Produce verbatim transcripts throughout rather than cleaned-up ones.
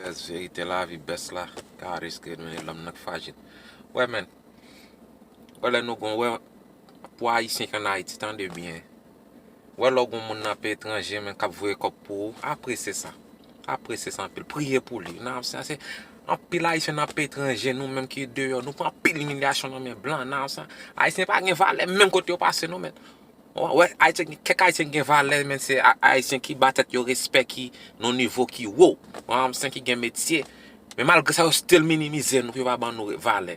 Best verite lavi, best la. God is good, man. Lòm nan k frajil. Wè, men. Wè, lè nou gon, wè, pou Ayisyen k ann Ayiti, tande byen. Wè, lè w gon moun nan peyi etranje, men, k ap voye kòb pou ou, apresye sa. Apresye sa anpil. Priye pou li. Nan, sa se anpil Ayisyen nan peyi etranje, nou menm ki deyò, nou pran anpil imilyasyon nan men blan. Nan, sa, Ayisyen pa gen valè menm kote yo pase, non, men. Wè, Ayisyen, kèk Ayisyen gen valè, men se A- Ayisyen ki ba tèt yo respè ki nan nivo ki wo. Wè, Ayisyen ki gen metye. Men malgre sa, yo still minimize nou, yo pa ban nou valè.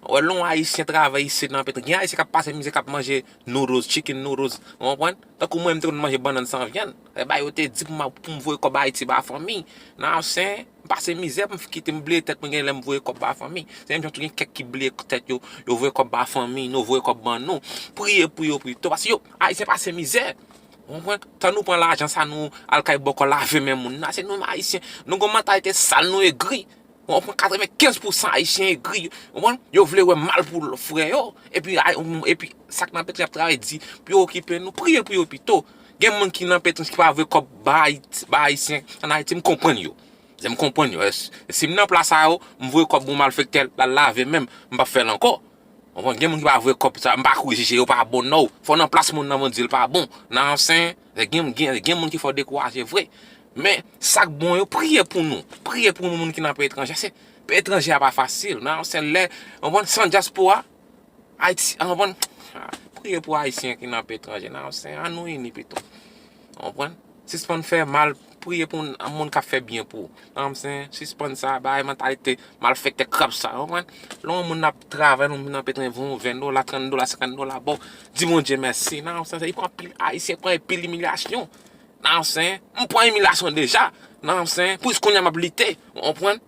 Wè, lè yon Ayisyen travay isit nan peyi, gen Ayisyen k ap pase mizè, k ap manje noodles, chicken noodles, ou konprann? Tankou mwen, m te konn manje bannann san vyann. E ba yo te di pou m, pou m voye kòb Ayiti ba fanmi. Nan, Ayisyen, m pase mizè, m kite m bliye tèt mwen, gen lè m voye kòb ba fanmi. Se menm jan tou gen kèk ki bliye tèt yo, yo voye kòb ba fanmi, nou voye kòb ban nou. Priye pou yo pito, paske yo, Ayisyen pase mizè. Ou konprann? Tan nou pran lajan sa, nou al kay bòkò lave men moun nan. Se nou menm Ayisyen, nou gon mantalite sal, nou egri. Ou konprann? Katrevenkenz pousan Ayisyen egri. Ou konprann? Yo vle wè mal pou frè yo. Epi, ay- epi sa k nan peyi a ap travay di pou yo okipe nou, priye pou yo pito. Gen moun ki nan peyi ki pa voye kòb ba Ayiti, ba Ayisyen ann Ayiti, m konprann yo. Se m konprann yo. E s- si m nan plas sa yo, m voye kòb bon malfektè, l al lave men m, m p ap fè l ankò. Ou konprann? Gen moun ki pa voye kòb sa, m pa kouri jije yo pa bon, non. Fò w nan plas moun nan pou w di l pa bon. Nan, Ayisyen, gen, gen, gen moun ki fè w dekouraje vre. Men, sa k bon yo, priye pou nou. Priye pou moun ki nan peyi etranje. Se, peyi etranje a pa fasil. Nan, Ayisyen, lè, ou konprann, san dyaspora, Ayiti, ou konprann, priye pou Ayisyen ki nan peyi etranje. Nan, Ayisyen, an nou ini pito. Ou konprann? Sispann fè mal, priye pou moun, moun k ap fè byen pou ou. Nan, Ayisyen, sispann sa, bay mantalite malfektè krab sa, ou konprann? Lè yon moun ap travay, yon moun nan peyi etranje voye yon ven dola, trant dola, senkant dola ba w, di Bondye mèsi. Nan, Ayisyen, li pran pil Ayisyen, pran pil imilyasyon. Nan, Ayisyen, m pran imilyasyon deja. Nan, Ayisyen, pou jis kounye a m ap lite. Ou konprann?